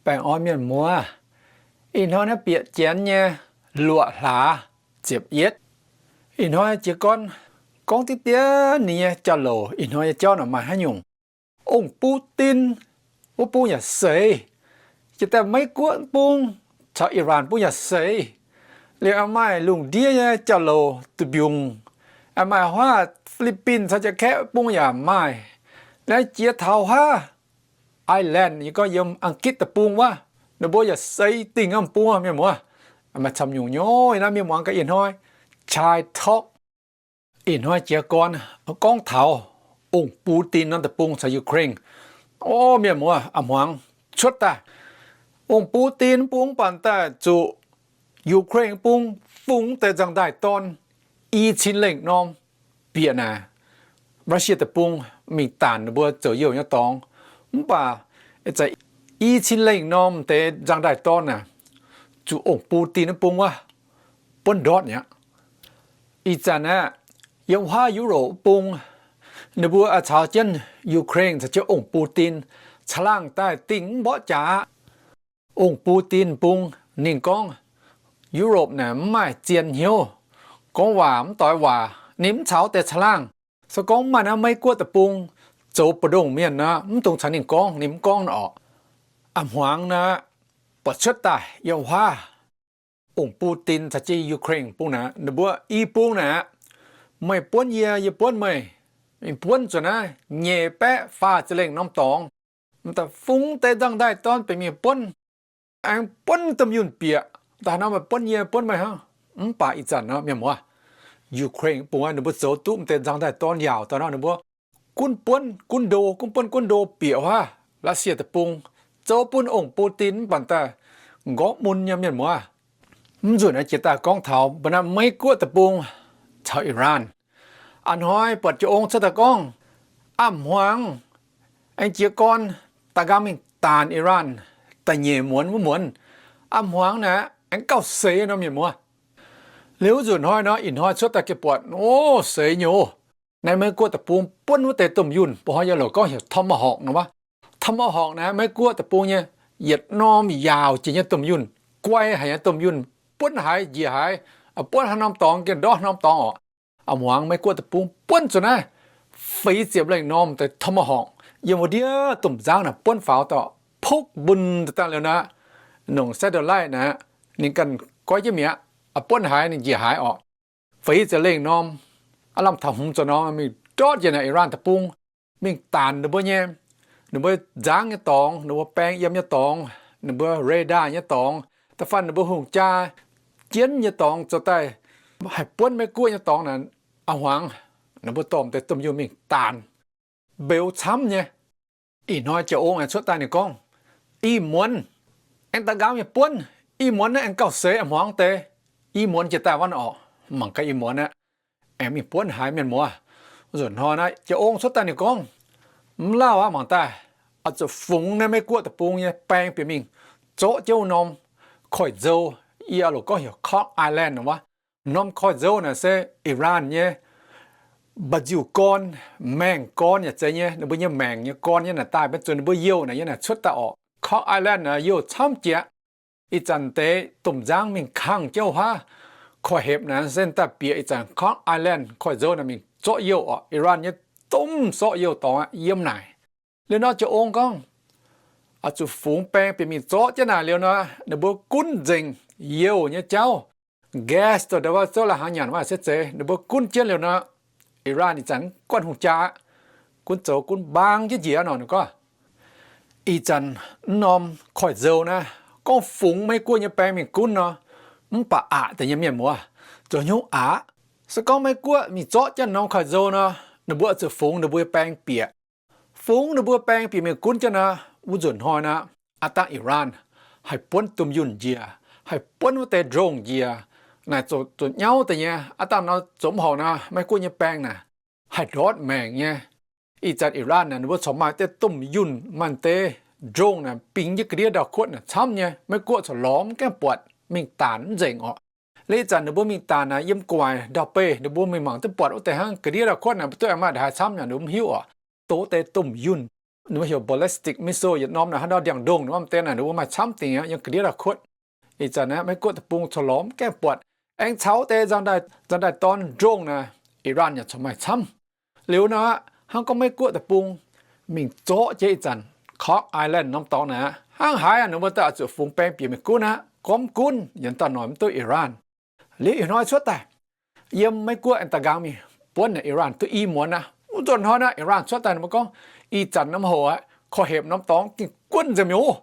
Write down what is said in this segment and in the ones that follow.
Baengh orn mienh muoz, ih hnoi naaiv bieqc Janx nyei luoqc hlaax ziepc yietv. Ih hnoi jiez gorn gorngv diqv diev ninh nyei jauv-louc. Ih hnoi nyei jauv naaic maaih haaix nyungc? Ong-Butv Din wuov bung yaac seix. Jiex daaih Meiv Guoqv bung caux Iran bung yaac seix. Liuz aengx maaih lungh ndiev nyei jauv-louc duqv mbiungc. Aengx maaih huaav Fi^li^bin caux Jaa^kaeqv bung yaac maaih. Liuz jiex taux huaav Ireland, yie gorngv yiem Aengkitv deic-bung wuov, ninh mbuo yaac seix dingh norm bung mienh muoz. Maaih camv nyungc nyei. Naaiv mienh muoz gaax, ih hnoi Chai Talk ih hnoi jiez gorn gorngv taux Ong-Butv Din norm deic-bung caux Ukraine. O mienh muoz, a'hmuangx cuotv daaih Ong-Butv Din bung mv baac daaih zuqc Ukraine bung fungx deix nzangc-ndaaih dorn i cin lengh norm bieqc naaic Russia deic-bung mingh daanc ninh mbuo zoux youh nyei dorngx. Mv baac ih zanc i cin lengh norm deix nzangc-ndaaih dorn naaic zuqc Ong-Butv Din wuov bung wuov buonv ndortv mi'aqv. Ih zanc aeqv, yiem huaav Europe bung, ninh mbuo caux jienv Ukraine caux jienv Ong-Butv Din caangh laangh daaih dingh mv mborqv jaax aqv. Ong-Butv Din bung ninh gorngv Europe naaic mv maaih zien hnyouv, gorngv waac mv doix waac, ninh mv caux deix caangh laangh. Se gorngv mv maaih naaiv Meiv Guoqv deic-bung zoux mbu'ndongx mienh nor, mv dungx caux ninh gorngv, ninh mv gorngv orqc. A'hmuangx naaic, buatc cuotv daaih yiem huaav Ong-Butv Din caux jienv Ukraine bung naaic, ninh mbuo i bung naaic, meih buonv yie, yie buonv meih, mingh buonv zuqc naaiv nyeic baeqv faah ziepc lengh norm dorngx, m'daaih fungx deix nzangc-ndaaih dorn bieqc mingh buonv, aengx buonv domh yunh bieqc. Daaih nor meih buonv yie, buonv meih hnangv. Mv baac ih zanc nor mienh muoz, Ukraine bung ninh mbuo zoux duqv m'deix nzangc-ndaaih dorn yaauc daaih nor, ninh mbuo gunv buonv gunv ndo, gunv buonv gunv ndo bieqc huaav Russia deic-bung, zoux bun Ong-Butv Din mv baac daaih nqorngv mun nyei mienh muoz. Mv nzunc naaiv jiex daaih gorngv taux mbuo naaiv Meiv Guoqv deic-bung caux Iran. A'hnoi buatc jiex ong cuotv daaih gorngv, a'hmuangx aengx jiez gorn da'nqaang mingh daanc Iran da'nyeic muonz wuov muonz. A'hmuangx naaic aengx gauh seix nor mienh muoz. Liuz wuov nzunc hnoi nor, ih hnoi cuotv daaih gengh buatc, o, seix nyei oc. Naaiv Meiv Guoqv deic-bung buonv wuov deix domh yunh, mbuo hnoi yiem loz gorngv heuc tomahawk nor wuov. Tomahawk naaiv Meiv Guoqv deic-bung nyei, yietc norm yaauc jiex nyei domh yunh, guai haic nyei domh yunh, buonv haaix njiec haaix, buonv haaix norm dorngx gengh ndortv haaix norm dorngx orqc. A'hmuangx Meiv Guoqv deic-bung buonv zuqc naaiv feix ziepc lengh norm deix tomahawk yiem wuov ndiev domh nzangv naaic buonv faaux dorh pukv mbun daaih liuz naaic, nongc satellite naaic, ninh ganh goiv jienv mi'aqv, buonv haaix ninh njiec haaix orqc. Feix ziepc lengh norm, aav lamh taux hmz ziepc norm mingh ndortv njiec naaic Iran deic-bung, mingh daanc ninh mbuo nyei, ninh mbuo nzangv nyei dorngx, ninh mbuo baeng yiem nyei dorngx, ninh mbuo radar nyei dorngx, da'faanh ninh mbuo hungh jaa jienv nyei dorngx zoux daaih haih buonv Meiv Guoqv nyei dorngx naaic. A'hmuangx ninh mbuo dorh deix domh yunh mingh daanc, mbeux camv nyei. Ih hnoi jiex ong aengx cuotv daaih ninh gorngv, ih muonz aengx da'nqaang mingh buonv, ih muonz naaiv aengx gauh seix a'hmuangx deix. Ih muonz jiex daaih wuov orqc, mangc gaax ih muonz aeqv, aengx mingh buonv haaix mienh muoz. Nzunc hnoi naaiv jiex ong cuotv daaih ninh gorngv, mv lauh aqv, mangc daaih oix zuqc fungx naaiv Meiv Guoqv deic-bung nyei baeng bieqc mingh zorqv jienv wuov norm koiv-nzou, yie loz gorngv heuc Cork Island wuov. Norm koiv-nzou naaic se Iran nyei mba'nziu gorn, maengh gorn yaac zeiz nyei, ninh mbuo nyei maengc nyei gorn nyei naaic daaih, maiv zuqc ninh mbuo youh naaic yiem naaic cuotv daaih orqc. Cork Island naaic youh camv jiex. Ih zanc deix domh nzangv mingh kangh jienv wuov huaav koiv-hepc naaic se daaih bieqc ih zanc Cork Island koiv-nzou naaic mingh zorqv youh orqc. Iran nyei domh zorqv youh dorngx aqv yiem naaic. Liuz nor jiex ong gorngv, oix zuqc fungx baeng bieqc mingh zorqv jienv naaic liuz nor, ninh mbuo gunv nzengc youh nyei jauv, gas dongh ndau wuov zouv lai-hnaangx nyanc wuov se zeiz ninh mbuo gunv jienv liuz nor, Iran ih zanc guanh hungh jaa aqv, gunv zoux gunv mbaang jienv njiec nor ninh gorngv. Ih zanc mv norm koiv-nzou naaiv gorngv fungx Meiv Guoqv nyei baeng mingh gunv nor, mv baac aqc deix nyei mienh muoz, zoux hnyouv aqc. Se gorngv Meiv Guoqv mingh zorqv jienv norm koiv-nzou nor, ninh mbuo oix zuqc fungx ninh mbuo nyei baeng bieqc. Fungx ninh mbuo baeng bieqc mingh gunv jienv nor, wuov nzunc hnoi nor, aav dangh Iran haih buonv domh yunh njiec, haih buonv wuov deix drone njiec, naaic zoux nyauv deix nyei. Aav dangh nor zoux mv horngc nor, Meiv Guoqv nyei baeng naaic haih ndortv maengc nyei. Ih zanc Iran naaic ninh mbuo corc maaih deix domh yunh, maaih deix drone naaic bingx jienv ga'ndiev ndau-kuotv naaic camv nyei. Meiv Guoqv corc lorz mv gaengh buatc, mingh daanc mv nzengc orqc. Liuz ih zanc ninh mbuo mingh daanc naaic yiem gu'nguaaic ndau-beih ninh mbuo mingh mangc duqv buatc wuov deix hnangv, ga'ndiev ndau-kuotv naaic mbuo duqv aengx maaih ndaaih haaix camv yaac ninh mbuo mv hiuv orqc. Doz deix domh yunh. ninh mbuo heuc ballistic missile yietc norm naaic, haaix norm ndiangx-ndongh ninh mbuo maaih deix naaic, ninh mbuo maaih camv dingc aqv, yiem ga'ndiev daaih kuotv. Ih zanc naaiv Meiv-Guoqv deic-bung corc lorz mv gaengh buatc, aengx caux deix nzangc-ndaih, nzangc-ndaih dorn ndongh naaic, Iran yaac corc maaih camv. Liuz nor aqv, hnangv gorngv Meiv-Guoqv deic-bung mingh zorqv jienv ih zanc Kok Island norm dorngx naaic aqv, hnangv haaix ninh mbuo daaih oix zuqc fungx baeng bieqc mingh gunv aqv, gorngv mv gunv yaac daaih noic mv duqv Iran. Liuz ih hnoi cuotv daaih, yiem Meiv-Guoqv aengx da'nqaang mingh buonv naaic Iran duqv i muonz aqv. Wuov nzunc hnoi naaiv Iran cuotv daaih ninh mbuo gorngv, ih zanc norm hoc aqv, korv-hepc norm dorngx gengh guonv nzengc mi'aqv.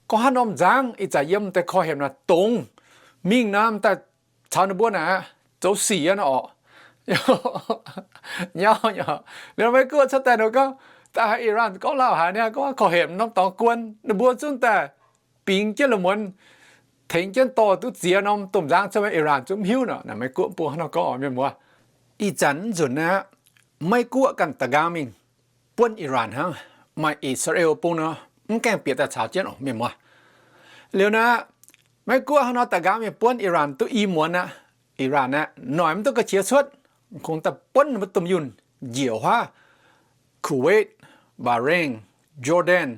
Gorngv haaix norm nzangv ih zanc yiem deix korv-hepc naaic dongz mingh naaic, m'daaih caux ninh mbuo naaic aqv, zoux sic aqv nor orqc. Nyauv nyauv. Liuz Meiv-Guoqv cuotv daaih ninh gorngv, da'haiz Iran gorngv lauh haic niaa, gorngv korv-hepc norm dorngx guon, ninh mbuo zungv daaih bingx jienv la'muonz, tengx jienv dorh duqv ziex norm domh nzangv cuotv, Iran zungv mv hiuv nor. Naaic Meiv-Guoqv bung hnangv nor gorngv, mienh muoz. Ih zanc nzunc naaiv aqv, Meiv-Guoqv ganh da'nqaang mingh buonv Iran hnangv, maaih I^saa^laa^en bung nor mv gaengh bieqc daaih caux jienv oc, mienh muoz. Liuz naaiv aqv, Meiv-Guoqv hnangv nor da'nqaang mingh buonv Iran duqv i muonz aqv. Iran aeqv, noic mv duqv ga'qiex cuotv, kungx daaih buonv ninh mbuo domh yunh njiec wuov, Kuwait, Bahrain, Jordan,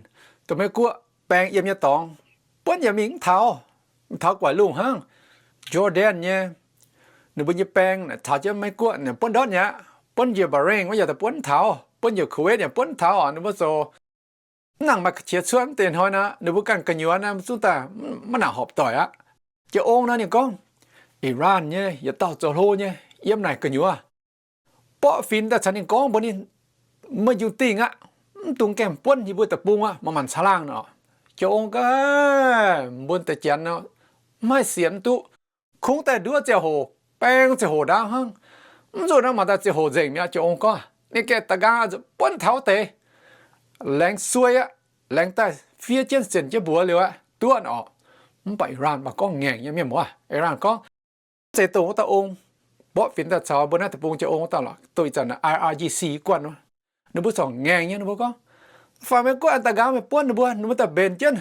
dongh Meiv-Guoqv baeng yiem nyei dorngx, buonv yaac mingh mv taux, mingh taux guaix lungh hnangv. Jordan nyei, ninh mbuo nyei baeng taux jienv Meiv-Guoqv buonv ndortv nyei aqv. Buonv njiec Bahrain wuov yaac daaih buonv mv taux, buonv njiec Kuwait yaac buonv mv taux oc. Ninh mbuo zoux mv nangc maaih qiex cuotv. Mv deix hnoi naaiv ninh mbuo ganh gu'nyuoz naaiv zungv daaih maiv nangc horpc doic aqv. Jiex ong naaiv ninh gorngv, Iran nyei yietc dauh zoux hlo nyei yiem naaic gu'nyuoz, borqv finx daaih caux ninh gorngv mbuox ninh, meih njungh dingh aqv, mv dungx gaengh buonv yie mbuo deic-bung aqv, manc-manc caangh laangh nor. Jiex ong gorngv, mbuo deix janx nor, mv haih sienx duqv. Kungx daaih nduov ziangh hoc, baeng ziangh hoc ndaauv hnangv. Mv nzunc naaiv mangc daaih ziangh hoc nzengc mi'aqv. Jiex ong gorngv, ninh gaengh da'nqaang buonv taux wuov deix, laengz suei aqv, laengz daaih fiev jienv sienc jienv mbuox liuz aqv, duqv nor. Mv baac Iran mv baac gorngv ngaengc nyei, mienh muoz. Iran gorngv, zeiz dongh wuov dauh ong, mborqv finx daaih caux mbuo naaiv deic-bung jiex ong wuov dauh lorqc, dongh ih zanc naaiv I R G C guanh wuov. Ninh mbuo corc ngaengc nyei, ninh mbuo gorngv, faaux Meiv-Guoqv daaih nqaang mingh buonv ninh mbuo, ninh mbuo daaih mbenc jienv,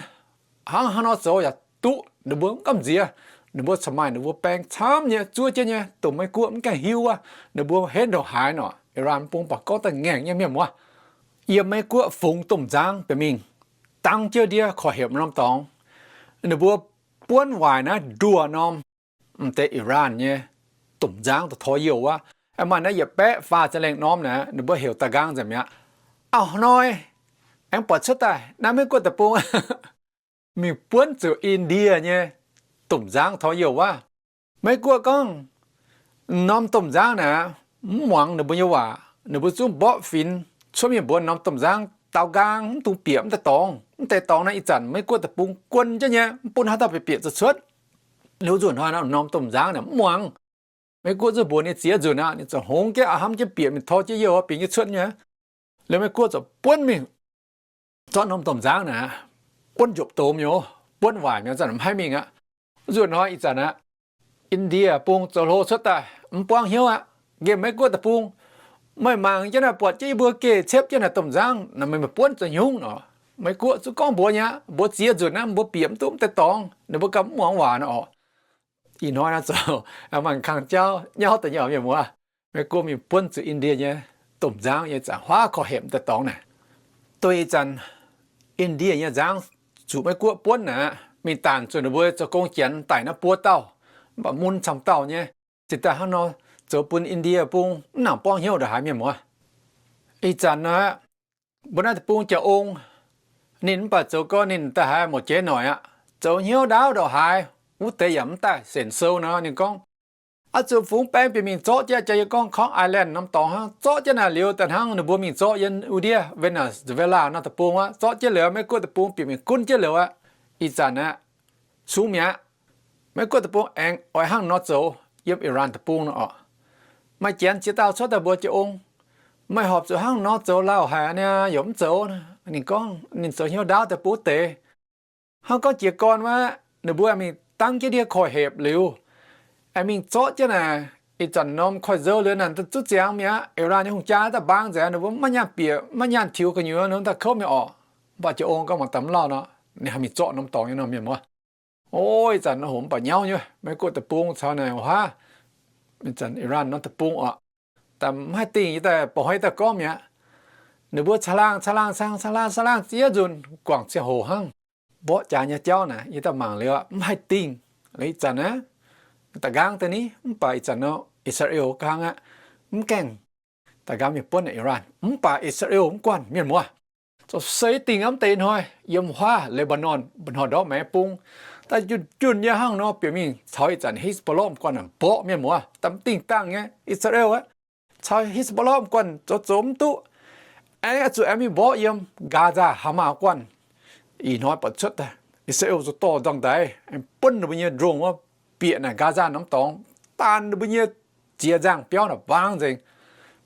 hnangv haaix nor zoux yaac duqv, ninh mbuo mv gamh nziex. Ninh mbuo corc maaih ninh mbuo baeng camv nyei zuov jienv nyei, dongh Meiv-Guoqv mv gaengh hiuv wuov, ninh mbuo henv ndongc haaix nor. Iran bung mv baac gorngv daaih ngaengc nyei, mienh muoz. Yiem Meiv-Guoqv fungx domh nzangv bieqc mingh, dangv jienv ndiev korv-hepc norm dorngx, ninh mbuo buonv waaic naaiv nduoh norm, m'deix Iran nyei domh nzangv da'tor youh wuov. Aengx maaih naaiv yietc baeqv faah ziepc lengh norm naaic, ninh mbuo heuc da'nqaang nzengc mi'aqv. Auv hnoi aengx buatc cuotv daaih naaiv Meiv-Guoqv deic-bung mingh buonv zuqc Indie nyei domh nzangv tor youh wuov. Meiv-Guoqv gorngv, norm domh nzangv naaic mv muangx ninh mbuo nyei waac, ninh mbuo zungv mborqv finx cuotv mingh mbuonx norm domh nzangv daaux nqaang, mv dungx bieqc mv deix dorngx. Mv deix dorngx naaiv ih zanc Meiv-Guoqv deic-bung guon jienv nyei, mv bun haaix dauh bieqc zuqc cuotv. Liuz nzunc hnoi norm domh nzangv naaic mv muangx. Meiv-Guoqv zungv mbuox ninh ziex nzunc aqv, ninh ziouc hngongx jienv a'hnamv jienv bieqc mingh tor jienv youh bingx jienv cuotv nyei. Liuz Meiv-Guoqv ziouc buonv mingh zorqv norm domh nzangv naaic, buonv njopv doz mi'aqv, buonv waaic mi'aqv, zanc mv haih mingh aqv. Nzunc hnoi ih zanc aqv, Indie bung zoux hlo cuotv daaih mv buangv hnyouv aqv. Nqemh Meiv-Guoqv deic-bung, meih mangc jienv naaic, buatc jienv yie mbuo geh ciepv jienv naaic domh nzangv naaic, meih buonv zoux hnyungv nor. Meiv-Guoqv zungv gorngv mbuox nyei aqv, mbuox ziex nzunc naaiv mbuo bieqc mv duqv mv deix dorngx, ninh mbuo ganh mv muangx waac nor orqc. Ih hnoi naaiv zoux maaih kang jauv nyauv deix nyei, mienh muoz. Meiv-Guoqv mingh buonv zuqc Indie nyei domh nzangv nyei zanc huaav korv-hepc deix dorngx naaic. Dongh ih zanc Indie nyei nzangv zuqc Meiv-Guoqv buonv naaic, mingh daanc zuqc ninh mbuo zoux gong janx daic naaiv buo dauh, mv baac mun camv dauh nyei. Zinh daaih hnangv nor zoux bun Indie bung mv nangc buangv hnyouv ndongc haaix, mienh muoz. Ih zanc naaiv mbuo naaiv deic-bung jiex ong, ninh mv baac zoux gorngv ninh da'haiz mouc jeiv noic aqv. Zoux hnyouv ndaauv ndongc haaix, wuov deix yaac mv daaih senc sou nor. Ninh gorngv, oix zuqc fungx baeng bieqc mingh zorqv jienv, jaax yie gorngv Kong Island norm dorngx hnangv, zorqv jienv naaic liuz daaih hnangv ninh mbuo mingh zorqv yiem wuov ndiev Venezuela norm deic-bung aqv. Zorqv jienv liuz Meiv-Guoqv deic-bung bieqc mingh gunv jienv liuz aqv. Ih zanc aqv, sung mi'aqv. Meiv-Guoqv deic-bung aengx oix hnangv nor zoux yiem Iran deic-bung nor orqc. Maaih janx ziex dauh cuotv daaih mbuox jiex ong, meih horpc zuqc hnangv nor zoux lauh haic niaa, yaac mv zoux. Ninh gorngv ninh zoux hnyouv ndaauv daaih bun wuov deix. Hnangv gorngv jiez gorn wuov, ninh mbuo mingh dangv jienv ndiev korv-hepc liuz, aengx mingh zorqv jienv naaic ih zanc norm koiv-nzou liuz naaic, zuqv ziangx mi'aqv. Iran nyei hungh jaa daaih mbaang nzengc, ninh mbuo maiv nyaanh bieqc, maiv nyaanh tiux gu'nyuoz, ninh mbuo daaih kouv mi'aqv orqc. Mv baac jiex ong gorngv mangc daaih mv lauh nor, ninh haih mingh zorqv norm dorngx nyei nor, mienh muoz. O, ih zanc nor hoc mv baac nyauv nyei, Meiv-Guoqv deic-bung caux naaic huaav, ih zanc Iran norm deic-bung orqc. Daaih mv haih dingh, yie daaih ba'hnoi daaih gorngv mi'aqv. Ninh mbuo caangh laangh caangh laangh caangh laangh caangh laangh ziex nzunc guangc ziangh hoc hnangv. Mborqv jaax nyei jauv naaic yie daaih mangc liuz aqv, mv haih dingh. Ih zanc naaiv da'nqaang daaih ni, mv baac ih zanc nor I^saa^laa^en gaengh aqv, mv gaengh da'nqaang mingh buonv naaic Iran, mv baac I^saa^laa^en mv guanh, mienh muoz. Zoux seix dingh aqv, mv deix hnoi yiem huaav Lebanon mba'hnoi ndortv maengx bung, daaih junh junh nyei hnangv nor, bieqc mingh caux ih zanc Hezbollah m'guanh mborqv, mienh muoz. Daaih mv dingh dangh nyei, I^saa^laa^en aqv, caux Hezbollah m'guanh zoux zoux mv duqv. Aengx oix zuqc aengx mingh mborqv yiem Gaza Hamas guanh. Ih hnoi buatc cuotv daaih, I^saa^laa^en zuqc dorh nzangv-ndaix aengx buonv ninh mbuo nyei drone wuov bieqc naaic Gaza norm dorngx, daanh ninh mbuo nyei ziex nzangh biauv naaic mbaang nzengc.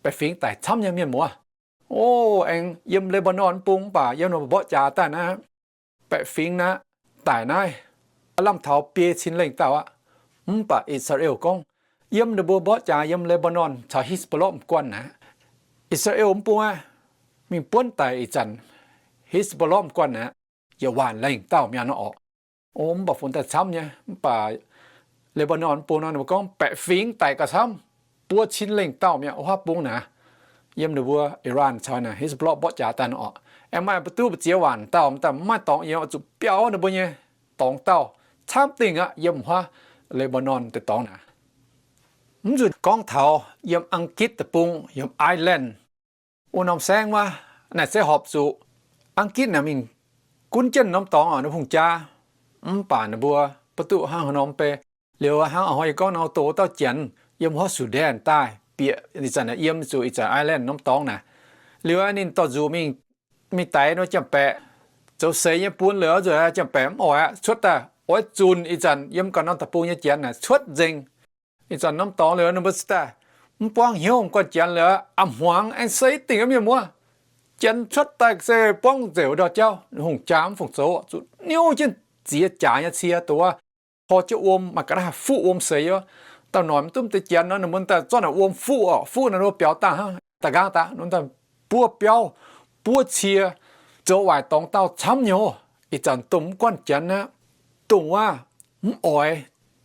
Baeqc fingx daic camv nyei, mienh muoz. O, aengx yiem Lebanon bung mv baac yiem nor mborqv jaax daaih naaiv, baeqc fingx naaiv daic naaiv lamh taux biei cin lengh dauh aqv. Mv baac I^saa^laa^en gorngv, yiem ninh mbuo mborqv jaax yiem Lebanon caux Hezbollah m'guanh naaic, I^saa^laa^en mv bung aqv, mingh buonv daic ih zanc Hezbollah m'guanh naaic, yietc waanc lengh dauh mi'aqv nor orqc. O, mv baac funx daaih camv nyei. Mv baac Lebanon bung nor ninh mbuo gorngv baeqc fingx daic gauh camv, buo cin lengh dauh mi'aqv, huaav bung naaic. Yiem ninh mbuo Iran caux naaic Hezbollah mborqv jaax daaih nor orqc, aengx maaih mbu'duqv mbu'ziex waanc dauh, mv daaih mv maaih dorngx yiem, oix zuqc biaux ninh mbuo nyei dorngx dauh camv dingh aqv, yiem huaav Lebanon deix dorngx naaic. Mv nzunc gorngv taux yiem Ang^gitv deic-bung, yiem Ireland wuov norm saengv wuov, naaic se horpc zuqc Ang^gitv naaic mingh gunv jienv norm dorngx oc, ninh hungh jaa. Mv baac ninh mbuo mbu'duqv hnangv haaix nor mv bei. Liuz hnangv a'hnoi yie gorngv nor, doz dauh janx yiem huaav Sudan daaih bieqc ih zanc naaic yiem zuqc ih zanc Ireland norm dorngx naaic. Liuz ninh dorh nzuqc mingh, mingh daix nor janx-baeqc zoux seix nyei bun liuz, nzuqc janx-baeqc mv oix aqv, cuotv daaih oix zunc ih zanc yiem ganh norm deic-bung nyei janx naaic cuotv nzengc. Ih zanc norm dorngx liuz ninh mbuo se daaih mv buangv hnyouv guanh janx liuz, a'hmuangx aengx seix dingh aqv, mienh muoz. Janx cuotv daaih se buangv nzengc ndau jauv, hungh jaa mv fungc zoux, zuqc niouv jienv ziex jaax nyei cie doz, tor jienv wuom, maaih ga'naaiv haih fuqv wuom seix oc. Dauh noic mv duqv deix janx nor, ninh mbuo daaih zorqv naaic wuom fuqv oc, fuqv naaic ninh mbuo biaux dangh hnangv. Da'nqaang daaih ninh daaih buov biauv, buov cie, zoux waaic dorngx dauh camv nyei oc. Ih zanc dongh mv guanh janx aqv, dongh wuov mv oix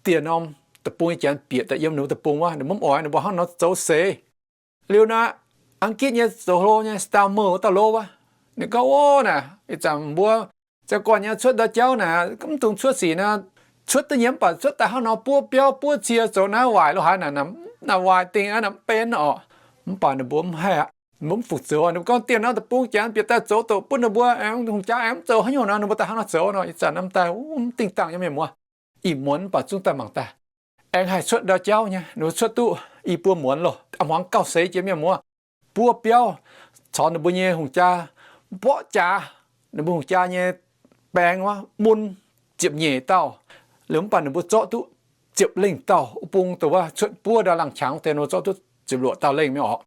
dieh norm deic-bung nyei janx bieqc daaih yiem ninh mbuo deic-bung wuov, ninh mbuo mv oix, ninh mbuo hnangv nor zoux seix. Liuz naaic, Ang^gitv nyei zoux hlo nyei Starmer wuov dauh lo wuov, ninh gorngv, Ov, naaic ih zanc mbuo ziangh guanh nyei cuotv ndau jauv naaic, mv dungx cuotv sic naaic, cuotv duqv nyei mv baac cuotv daaih hnangv nor buov biauv buov cie zoux naaiv waaic lo haaix naaic, naaic waaic dingh naaic mv benx oc. Mv baac ninh mbuo mv haih aqv, ninh mbuo mv fungc zoux. Ninh mbuo gorngv dieh norm deic-bung janx bieqc daaih zoux doqc bun ninh mbuo, hungh jaa aengx mv zoux haaix nyungc nor, ninh mbuo daaih hnangv nor zoux nor. Ih zanc naaiv daaih mv dingh dangh nyei, mienh muoz. Ih muonz mv baac zungv daaih mangc daaih, aengx haih cuotv ndau jauv nyei, ninh mbuo cuotv duqv i buo muonz loh, a'hmuangx gauh seix jiex, mienh muoz. Buov biauv caux ninh mbuo nyei hungh jaa mborqv jaax, ninh mbuo hungh jaa nyei baeng wuov mun ziepc nyeic dauh. Liuz mv baac ninh mbuo zorqv duqv ziepc lengh dauh wuov bung dongh wuov cuotv buov ndau laangh qangx wuov deix, ninh mbuo zorqv duqv ziepc luoqc dauh lengh mienh oc.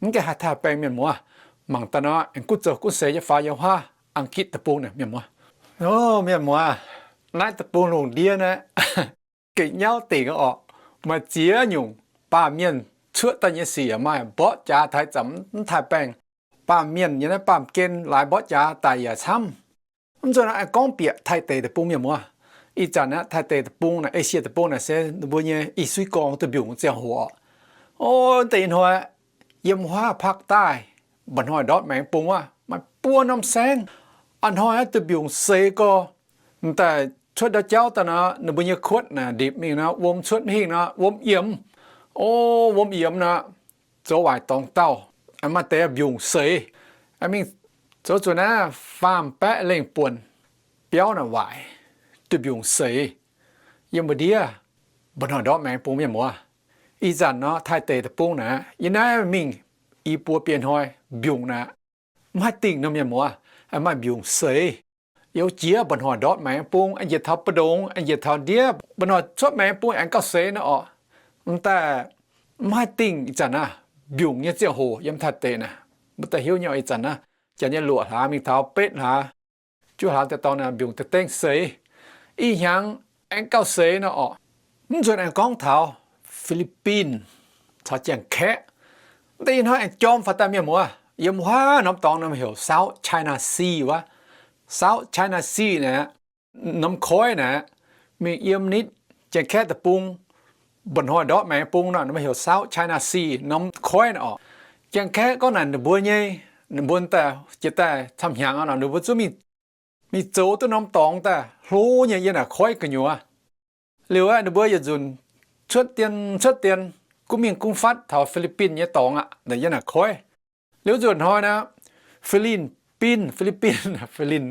Mv gaengh haih taaih baengh, mienh muoz. Mangc daaih nor, aengx gunv zoux gunv seix nyei faaux yiem huaav Ang^gitv deic-bung naaic, mienh muoz. O, mienh muoz, naaiv deic-bung lungh ndiev naaiv gengh nyauv dingc oc. Maaih ziex nyungc baamh mienh cuotv daaih nyei sic yaac maaih, mborqv jaax taaih zanc mv taaih baengh. Baamh mienh nyei naaiv baamh gen laaix mborqv jaax daic yaac camv. Mv nzunc naaiv aengx gorngv bieqc Taiv deic deic-bung, mienh muoz. Ih zanc naaiv Taiv deic deic-bung naaic, Esie deic-bung naaic se ninh mbuo nyei i suiv gorngv duih mbiungc ziangh hoc oc. O, deix ih hnoi yiem huaav Pakc Daaih, mba'hnoi ndortv maengx bung wuov, maaih buo norm saengv, a'hnoi duih mbiungc seix gorx. M'daaih cuotv ndau jauv daaih nor, ninh mbuo nyei kuotv naaic ndipc mingh nor, wuom cuotv mv hingh nor, wuom yiemx. O, wuom yiemx nor, zoux waaic dorngx dauh. Maaih deix mbiungc seix, mingh zoux zuqc naaiv faam baeqv lengh buonc, biauv naaic waaic, duih mbiungc seix. Yiem mba'ndiev mba'hnoi ndortv maengx bung, mienh muoz. Ih zanc nor Taiv deic deic-bung naaic, yiem naaiv mingh i buo biei hnoi, mbiungc naaic mv haih dingh nor, mienh muoz. Maaih mbiungc seix, youh jiex mba'hnoi ndortv maengx bung, aengx njiec taux mbu'ndongx, aengx njiec taux ndiev, mba'hnoi cuotv maengx bung aengx gauh seix nor oc. M'daaih mv haih dingh ih zanc naaiv mbiungc nyei ziangh hoc yiem Taiv deic naaic. Mbuo daaih hiuv nyei ih zanc naaiv, janx nyei luoqc hlaax mingh taux betv hlaax, juov hlaax daaih dorngx naaic mbiungc daaih dengv seix. Ih hnyangx aengx gauh seix nor oc. Mv nzunc aengx gorngv taux Fi^li^bin caux Janx-Kaeqv. Deix ih hnoi aengx jorm faaux daaih, mienh muoz. Yiem huaav norm dorngx nor heuc South China Sea wuov. South China Sea naaic, norm koiv naaic, mingh yiem nitv Janx-Kaeqv deic-bung, mba'hnoi ndortv maengx bung nor, ninh mbuo heuc South China Sea, norm koiv naaic oc. Janx-Kaeqv gorngv naaic ninh mbuo nyei ninh mbuo daaih jiex daaih camv-hnyangx nor, ninh mbuo zungv mingh zoux duqv norm dorngx daaih hlo nyei yiem naaic koiv gu'nyuoz. Liuz aeqv, ninh mbuo yietc nzunc cuotv dien cuotv dien, gunv mingh gunv fatv taux Fi^li^bin nyei dorngx aqv, yiem naaic koiv. Liuz nzunc hnoi naaic, Fi^lin^bin, Fi^li^bin, Fi^lin,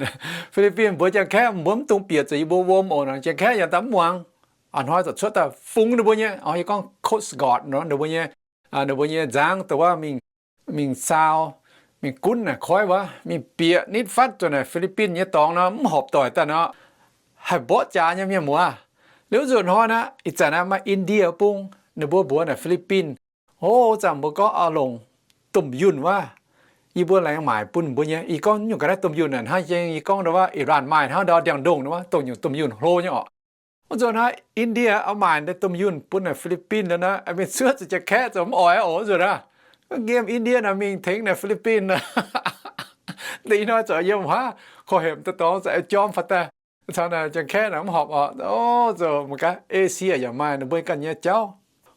Fi^li^bin mbuox Janx-Kaeqv, mbuo mv dungx bieqc zuqc yie mbuo wuom oc. Janx-Kaeqv yaac daaih mv muangx. A'hnoi ziouc cuotv daaih fungx ninh mbuo nyei, oix gorngv Coast Guard nor, ninh mbuo nyei, ninh mbuo nyei nzangv, dongh wuov mingh, mingh saau, mingh gunv naaic koiv wuov, mingh bieqc nitv fatv zuqc naaic Fi^li^bin nyei dorngx nor, mv horpc doic daaih nor, haih mborqv jaax nyei, mienh muoz. Liuz nzunc hnoi naaic, ih zanc naaic maaih Indie bung, ninh mbuo mbuox naaic Fi^li^bin, o, zanc mbuo gorngv oix longc domh yunh wuov, yie mbuo laengz maaic bun mbuo nyei. Yie gorngv nyungc ga'naaiv domh yunh naaic hnangv jeng yie gorngv ndau wuov Iran maaih hnangv ndau ndiangx-ndongh wuov, dongh nyungc domh yunh hlo nyei orqc. Wuov nzunc naaic Indie oix maaic naaiv domh yunh bun naaic Fi^li^bin liuz naaiv, mingh cuotv zuqc Janx-Kaeqv zoux mv oix oc. Wuov nzunc naaic, nqemh Indie naaic mingh tengx naaic Fi^li^bin. Deix ih hnoi ziouc yiem wuov korv-hemx daaih dorngx ziouc jorm faaux daaih. Caux naaic Janx-Kaeqv naaic mv horpc oc. O, zoux mangc gaax, Asia yaac maaih ninh mbuo ganh nyei jauv.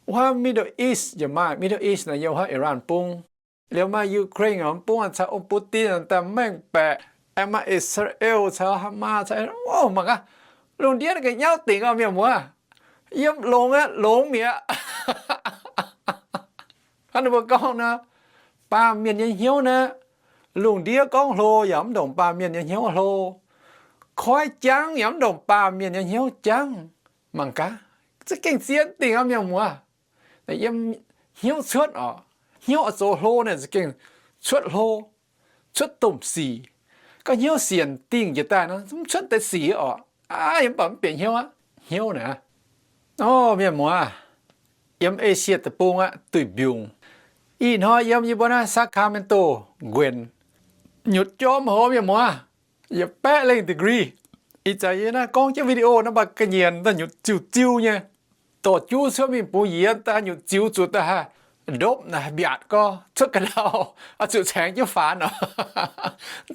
Wuov Middle East yaac maaih, Middle East naaic yiem wuov Iran bung. Liuz maaih Ukraine mv bung caux Putin daaih mengh baeqc, aengx maaih Israel caux Hamas caux, o, mangc gaax, lungh ndiev gengh nyauv dingc oc, mienh muoz. Yiem longx aqv, longx mi'aqv. Hnangv ninh mbuo gorngv nor, baamh mienh nyei hnyouv naaiv, lungh ndiev gorngv hlo yaac mv ndongc baamh mienh nyei hnyouv hlo. Koiv jangv yaac mv ndongc baamh mienh nyei hnyouv jangv. Mangc gaax, za'gengh zien dingc aqv, mienh muoz. Yiem hnyouv cuotv oc, hnyouv oix zoux hlo naaic za'gengh cuotv hlo, cuotv domh sic. Gorngv hnyouv sienc dingh njiec daaih nor, mv cuotv deix sic oc. Aav, yie mv baac mv bieqc hnyouv aqv, hnyouv naaic. O, mienh muoz, yiem Esie deic-bung aqv, duih mbiungc. Ih hnoi yiem yie mbuo naaiv Sacramento nquenc, nyutc jorm hlo, mienh muoz, yietc baeqv lengh degree. Ih zanc yie naaiv gorngv jienv video naaiv mbuo ga'nyiec daaih nyutc ziuh ziuh nyei. Dorh juv cuotv mingh bungx yiex daaih nyutc ziux zuqc daaih haih ndopv naaic, haih mbiaatc gorx cuotv ga'ndau, oix zuqc caengx jienv faanx oc.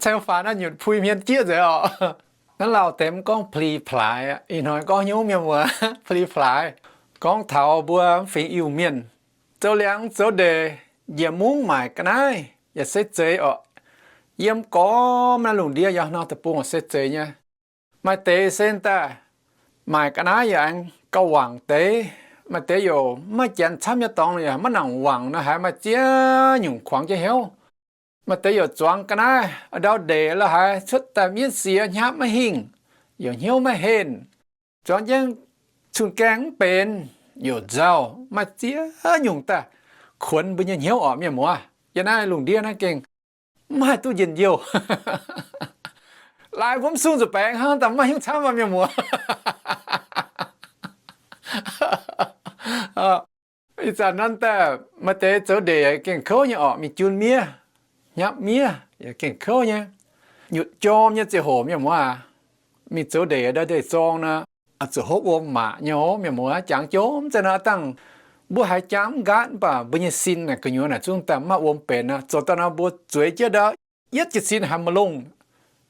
Caengx faanx naaiv nyutc pui hmien jieqv nzengc oc. Naaiv lauh deix mv gorngv pli-plaaix aqv. Ih hnoi gorngv hnyouv, mienh muoz, pli-plaaix. Gorngv taux mbuo mv fingx Iu-Mienh zoux liangx zoux ndeic, njiec mungv maaic ga'naaiv yaac se zeiz oc. Yiem gormx naaiv lungh ndiev yaac nor deic-bung se zeiz nyei. Maaih deix se daaih maaic ga'naaiv yaac aengx gauh wangc deix. Maaih deix yaac maiv maaih janx camv nyei dorngx yaac maiv nangc wangc nor, haiz maaih ziex nyungc kuangx jienv hnyouv. Maaih deix yaac zuangx ga'naaiv ndau ndeic la'haaix cuotv daaih mienv siex, hnyapv maiv hingh, yaac hnyouv maiv henh, zuangx jienv cun-gaeng mv benx, yaac nzauh, maaih ziex nyungc daaih kuonx mbuo nyei hnyouv oc, mienh muoz. Yiem naaiv lungh ndiev naaiv gengh mv haih duqv njien-youh. Laaix mbuo mv sung zuqc baengx hnangv, daaih maiv hiuv camv, mienh muoz. Ih zanc naaiv daaih maaih deix zoux ndeic gengh kouv nyei orqc, mingh jun miev, hnyapv miev yaac gengh kouv nyei. Nyutc jorm nyei ziangh hoc, mienh muoz aac, mingh zoux ndeic ndau ndeic-zorng nor, zuqc hopv wuom maac nyei oc, mienh muoz. Jangx jomc za'naaiv dangh mbuo haiz jangx mv nqaatv, mv baac mbuo nyei sin naaic gu'nyuoz naaic zungv daaih maiv wuom benx aqv. Zoux daaih nor mbuo zueiz jienv ndau, yietv jiez sin haiz maiv longh,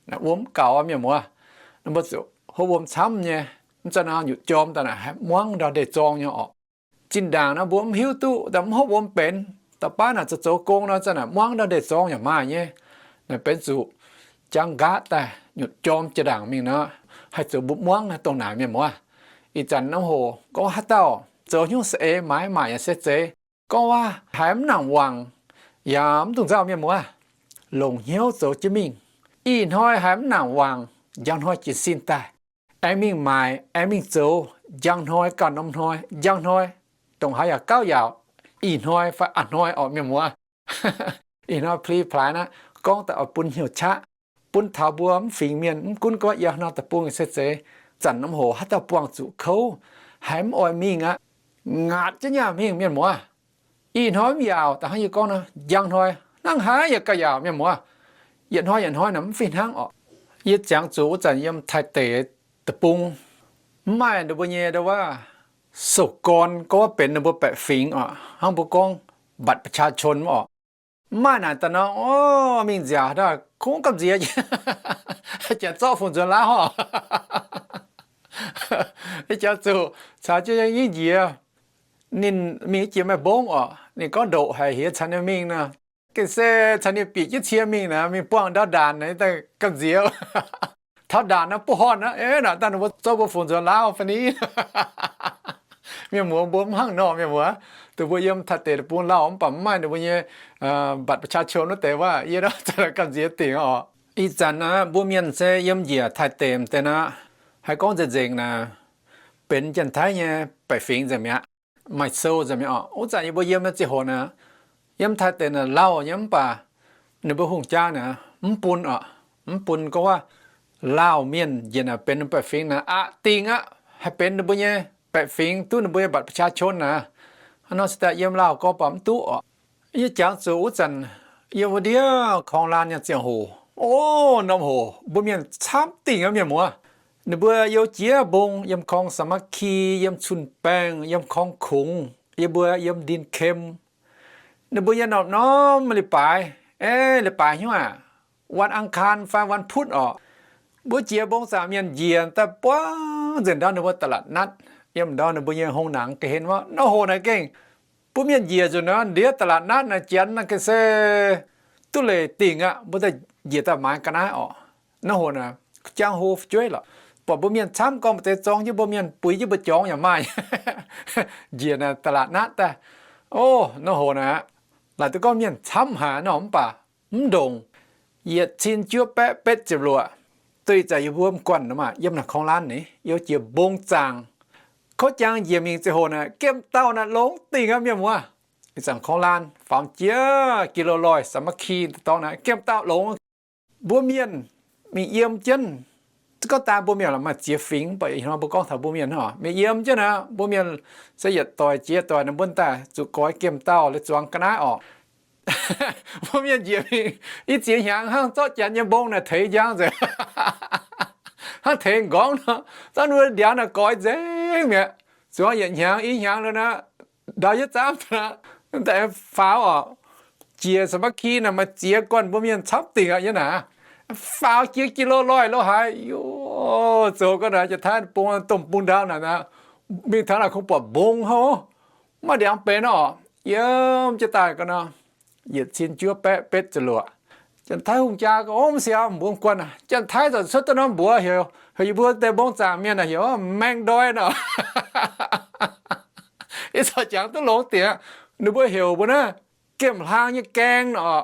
naaic wuom mv gaux, mienh muoz. Mbuo zuqc hopv wuom camv nyei. Mv za'naaiv nyutc jorm daaih naaic haih muangv ndau ndeic-zorng nyei orqc. Zinh ndaangc naaiv mbuo mv hiuv duqv, daaih mv hopv wuom benx, da'baav naaic zoux zoux gong nor, za'naaic muangv ndau ndeic-zorng yaac maaih nyei. Naaic benx zuqc jangx nqaatv daaih nyutc jorm jiex ndaangc mingh nor, haih zoux mbuo muangv naaiv dongh naaic, mienh muoz. Ih zanc norm hoc gorngv haaix dauh zoux hnyouv saeng-eix maaiz maaic yaac se zeiz, gorngv waac haiz mv nangc wangc yaac mv dungx nzauh, mienh muoz. Longc hnyouv zoux jienv mingh. Ih hnoi haiz mv nangc wangc, njang hnoi jiez sin daaih, aengx mingh maaic, aengx mingh zoux, njang hnoi ganh norm hnoi, njang hnoi, dongh haaix yaac gauh yaauc, ih hnoi fai a'hnoi orqc, mienh muoz. Ih hnoi pli-plaaix naaiv gorngv daaih oix bun hnyouv qaqv, bun taux mbuo mv fingx mienh, mv gunv gorngv yiem norm deic-bung se zeiz, zanc norm hoc haaix dauh buangh zuqc kouv, haiz mv oix mingh aqv, ngaatc jienv nyaah mingh, mienh muoz. Ih hnoi mv yaauc, da'hnangv yie gorngv nor, njang hnoi hnangv haaix yaac gauh yaauc, mienh muoz. Yietc hnoi yietc hnoi naaic mv fih hnangv orqc. Yie ziangx zuqc wuov zanc yiem Taiv deic deic-bung, mv maaih ninh mbuo nyei ndau wuov sou-gorn gorngv benx ninh mbuo baeqc fingx orqc, hnangv mbuo gorngv บัตรประชาชน orqc. Mv maaih naaic daaih nor, o, mingh nziaauc daaih kungx gamh nziex, janx zorqv fungx nzuonx laav horc. Ih jaax zuqc caux jienv yie nyingv njiec, ninh mingh jiex maiv mbongv orqc, ninh gorngv ndoqc haic hiex caux ninh mingh nor. Gengh se caux ninh bieqc jienv cie mingh naaic, mingh buangh ndau ndaanc naaic, gamh nziex. Taux ndaanc naaic buov horn aqv, eix naaic daaih ninh mbuo zorqv mbuo fungc nzuonx Laauv fai ni. Mienh muoz mbuo mv hnangv nor, mienh muoz, dongh mbuo yiem Taiv deic deic-bung lauh mv baac mv maaih ninh mbuo nyei บัตรประชาชน wuov deix waac, yie nor gamh nziex dingc oc. Ih zanc naaic mbuo mienh se yiem njiec Taiv deic deic naaic, haih gorngv nzengc nzengc naaic, benx Janx-Taiv nyei baeqc fingx nzengc mi'aqv, maaih sou nzengc mi'aqv oc. Wuov zanc yie mbuo yiem nyei ziangh hoc naaic, yiem Taiv deic naaic lauh nyei mv baac ninh mbuo hungh jaa naaic mv bun oc, mv bun gorngv waac lauh mienh njiec naaic benx ninh baeqc fingx naaic aqc dingh aqv, haih benx ninh mbuo nyei baeqc fingx, duqv ninh mbuo nyei บัตรประชาชน naaic. Hnangv nor se daaih yiem lauh gorx baac mv duqv oc. Yie jangx zuqc wuov zanc yiem wuov ndiev korng laan nyei ziangh hoc, o, norm hoc mbuo mienh camv dingh aqv, mienh muoz. Ninh mbuo you jiex mbong yiem korng สามัคคี, yiem cun-baengh, yiem korng kungx, yie mbuo yiem ndin kem. Ninh mbuo yiem norm-norm leiz-baaix, eix, leiz-baaix hnyouv aac, วันอังคาร fai วันพุธ oc, mbuo jiex mbong zaangc mienh njiec daaih buangv nzengc ndau ninh mbuo ตลาดนัด, yiem ndau ninh mbuo nyei hungh naanc ga'hlen wuov. Norm hoc naaic gengh mbuo mienh njiec nzunc naaic ndiev ตลาดนัด naaic, Janx naaic gengh se duqv leiz dingc aqv, mbuo daaih njiec daaih maaiz ga'naaiv oc. Norm hoc naaic jangx-hoc fu'jueiv lorqc, buatc mbuo mienh camv gorngv maaih deix zorng jienv mbuo mienh, buix jienv mbuo jorngx yaac maaih. Njiec naaic ตลาดนัด daaih, o, norm hoc naaic, laaic duqv gorngv mienh camv haic nor mv baac mv ndongc yietc cin juov baeqv betv ziepc luoqc, duih zanc yie mbuo mv guanh nor maah, yiem naaic korng laan ni, you jiex mbong zaangc, kouv jangx njiec mingh ziangh hoc naaic, gemh dauh naaic longx dingh aqv, mienh muoz. Ih zanc korng laan faaux jiex กิโลร้อย สามัคคี dorngx naaic, gemh dauh longx. Mbuo mienh mingh yiem jienv, gorngv daaih mbuo mienh maaih ziex fingx, mv baac ih hnoi mbuo gorngv taux mbuo mienh oc, mingh yiem jienv naaic, mbuo mienh se yietc doic jiex doic naaic, mbuo daaih zuqc goix gemh dauh lai zuangx ga'naaiv oc. Mbuo mienh njiec mingh i ziex hnyangx hnangv, zorqv Janx nyei mbong naaic teix njang nzengc, hnangv teix nqorngv nor, zorqv ninh mbuo ndiangx naaic goix nzengc mi'aqv. Zuangx yietc hnyangx i hnyangx liuz naaic, ndau yietv zaamv daaih faaux oc. Jiex สามัคคี naaic maaih ziex guanh mbuo mienh camv dingc aqv, yie naaic, faaux jiex กิโลร้อย lo haaix, yoc, zoux ga'naaiv Janx-Taiv bung, domh bung ndau naaic, mingh taux naaic kungx buatc mbong hov, maiv ndiangx benx oc. Yiem jienv daaih ga'naaiv yietc cin juov baeqv betv ziepc luoqc. Janx-Taiv hungh jaa gorngv, Ov, mv siaaux, mbuo mv guanh aqv. Janx-Taiv zanc cuotv duqv norm mbuox heuc, heuc yie mbuo deix mbong zaangc mienh naaic heuc แมงดอย nor. Ih zanc jangx duqv longx dingc aqv. Ninh mbuo heuc mbuo naaiv gemh hlaang nyei gaeng nor.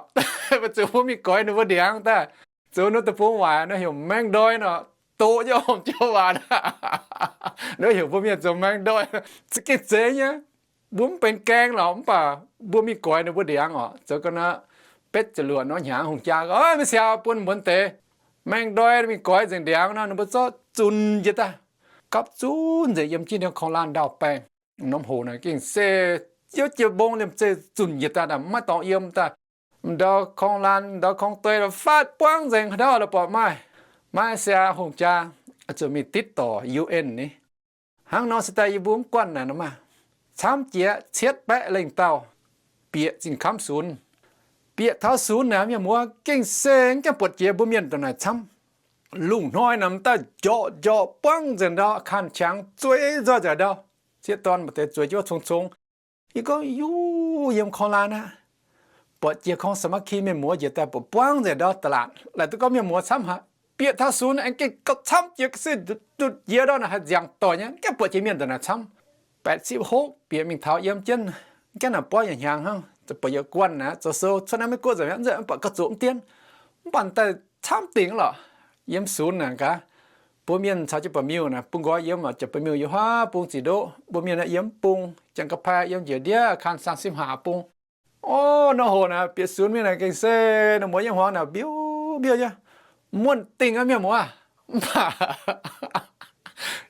Weic zuqc mbuo mingh goix ninh mbuo ndiangx daaih, zoux ninh deic-bung waaic nor heuc แมงดอย nor, doqc nyei orqc, joux waac. Ninh heuc mbuo mienh zoux แมงดอย, za'gengh zeiz nyei. Mbuo mv benx gaeng lorqc, mv baac mbuo mingh goix ninh mbuo ndiangx oc. Zoux ga'naaiv betv ziepc luoqc nor, hnyangx hungh jaa gorngv, Mv siaaux, bun mbuo deix แมงดอย mingh goix nzengc ndiangx nor, ninh mbuo zorqv zunc njiec daaih, gapv zunv nzengc yiem jienv ndiangx korng laan ndau baengh. Norm hoc naaic gengh se youv jiex mbong liemh zeih zunc njiec daaih, maiv dorngx yiem daaih. Ndau korng laan, ndau korng doi faatv buangv nzengc, haaix dauh la'buatc maaih. Maiv siaaux, hungh jaa zuqc mingh ditv dorc U N ni. Hnangv nor se daaih yie mbuo mv guanh naaic nor maah, camv jiex cietv baeqv lengh dauh, bieqc zinh kamv sunx. Bieqc taux sunx naaic, mienh muoz, gengh se mv gaengh buatc jiex mbuo mienh ndongc naaic camv. Lungh hnoi naaic daaih njorqc njorqc buangv nzengc ndau, อาคาร qangx zueiz nzoih nzengc ndau. Sieqv dorn maaih deix zueiz jienv cong-cong. Yie gorngv, Yuv, yiem korng laan aqv. Buatc jiex korng สามัคคี mienh muoz njiec daaih buatc buangv nzengc ndau ตลาด. Laaic duqv gorngv mienh muoz camv haic. Bieqc taux sunx aengx gengh gauh camv jiex, se ndutv jiex ndau naaic haih nziangc doic nyei, mv gaengh buatc jiex mienh ndongc naaic camv. แปดสิบหก bieqc mingh taux yiem jienv, mv gaengh naaic buov yietc hnyangx hnangv, ziouc buatc yietc guanh naaic, zoux sou cuotv naaiv Meiv Guoqv nzengc mi'aqv, mv baac gauh zuqc mv dien. Mv baac daaih camv dingc lorqc. Yiem sunx naaic gaax, mbuo mienh caux jienv ba'miuh naaic bun nqoi yiem, ziouc ba'miuh yiem huaav bung ziqc ndoqv, mbuo mienh naaic yiem bung, Janx-Ga'pai yiem njiec ndiev อาคาร สามสิบห้า bung. O, nor hoc naaic bieqc sunx mingh naaic gengh se ninh muoz yiem hmuangx naaic mbiouv mbiouv nyei, muonh dingh aqv, mienh muoz. Mv baac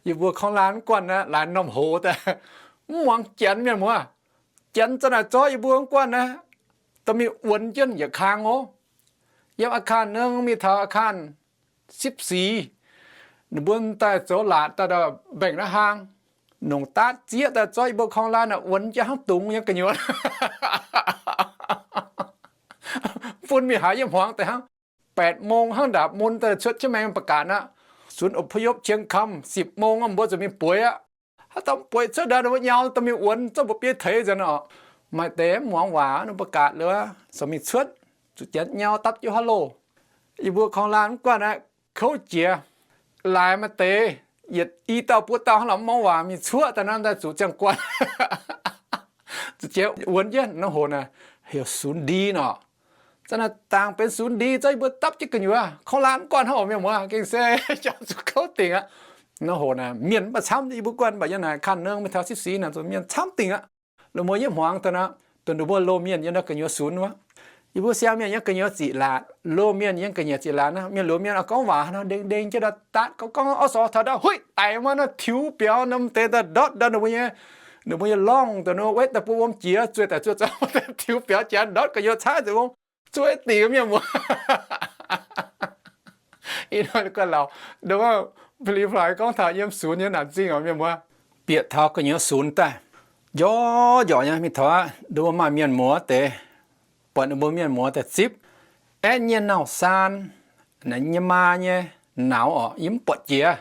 yie mbuo korng laan mv guanh aqv, laaix norm hoz daaih mv muangx Janx, mienh muoz. Janx za'naaic zorqv yie mbuo mv guanh aqv, dorh mingh wuonx jienv yietc kang oc. Yiem อาคาร nor mingh taux อาคาร sipv sic, ninh mbuo daaih zoux laatc daaih mbaengx naaiv hlang, nongc daatv zieqv daaih zorqv yie mbuo korng laan naaic wuonx jienv hnangv dungz nyei gu'nyuoz. Bun mingh haaix yiem hmuangx daaih hnangv. แปดโมง hnangv ndaapc mun daaih cuotv jienv maengx ประกาศ aqv. ศูนย์อพยพเชียงคำ สิบโมง mbuo zuqc mingh bueix aqv. Haaix dauh mv bueix cuotv ndau, ninh mbuo nyau dorh mingh wuonx, zorqv mbuo biei teix nzengc oc. Maaih deix mv muangx waac, ninh mbuo gaatc liuz, corc mingh cuotv, zuqc janx nyau dapv jienv haav loh. Yie mbuo korng laanh mv guanh aqv, kouv jiex. Laaix maaih deix yietc i dauh buo dauh hnangv lorz mv muangx waac mingh cuotv daaih nor, daaih zuqc ziangh guanh. Zuqc jiex wuonx jienv norm hoc naaic heuc sunx ndi nor. Za'naaiv dangx benx sunx ndi zorqv yie mbuo dapv jienv gu'nyuoz, korng laanh mv guanh hnangv oc mienh muoz, gengh se jauv zuqc kouv dingc aqv. Norm hoc naaic mienh mv baac camv, yie mbuo guanh mv baac yiem naaic kanh nengh mingh taux sipv six naaic zuqc mienh camv dingc aqv. Lungh muoz yietv hmuangx daaih nor, dongh ninh mbuo loz mienh yiem ndau gu'nyuoz sunx wuov. Yie mbuo siang mienh yiem gu'nyuoz ziqc laatc, loz mienh yiem gu'nyuoz ziqc laatc nor, mienh loz mienh oix gorngv waac nor, ndeng ndeng jienv ndau daatv gorngv gorngv, orv sorx taux ndau huiv daic maah, nor tiux biaux norm deix daaih ndortv ndau ninh mbuo nyei, ninh mbuo nyei lorngh daaih nor, wetv daaih bun wuom jiex, zueih daaih zueih zoux, tiux biaux jiex ndortv gu'nyuoz caaiv nzengc wuom, zuov dingc mienh muoz. Ih hnoi guanh lauz, ndau wuov, peli flai gorngv taux yiem sunx nyei naanc zingh oc mienh muoz. Bieqc taux gu'nyuoz sunx daaih, njorqv njorqc nyei mingh taux aqv, ndau wuov maaih mienh muoz deix, buatc ninh mbuo mienh muoz daaih zipv, aeqv, nyei nauc saan, naaiv nyei maa nyei nauz oc, yie mv buatc jiex.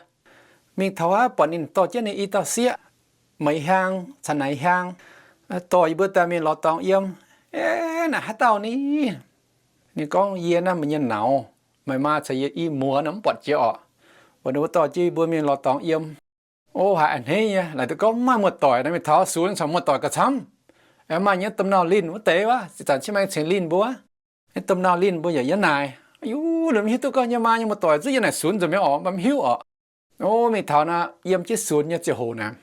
Mingh taux aqv, buatc ninh dorh jienv ninh i dauh sieqv, meih hiaang caux naaiv hiaang, dorh yie mbuo daaih mingh lorz dorngx yiem. Eix, naaic haaix dauh ni? Ninh gorngv, yie naaiv meih nyei nauz, meih maa caux yie i muoz nor mv buatc jiex orqc. Buatc ninh mbuo dorh jienv yie mbuo mingh lorz dorngx yiem. O, haiz a'hneiv nyei, laaic duqv gorngv maaih muoz-doic nor, mingh taux sunx caux muoz-doic gauh camv. Aengx maaih nyei domh nauv linh wuov deix wuov, ih zanc cin maengx cingx linh mbuo, domh nauv linh mbuo yaac yiem naaic. Aiyo, mv hiuv duqv gorngv nyei maa nyei muoz-doic zuqc yiem naaic sunx nzengc mi'aqv orqc, mv hiuv orqc. O, mingh taux naaiv yiem jienv sunx nyei ziangh hoc naaic,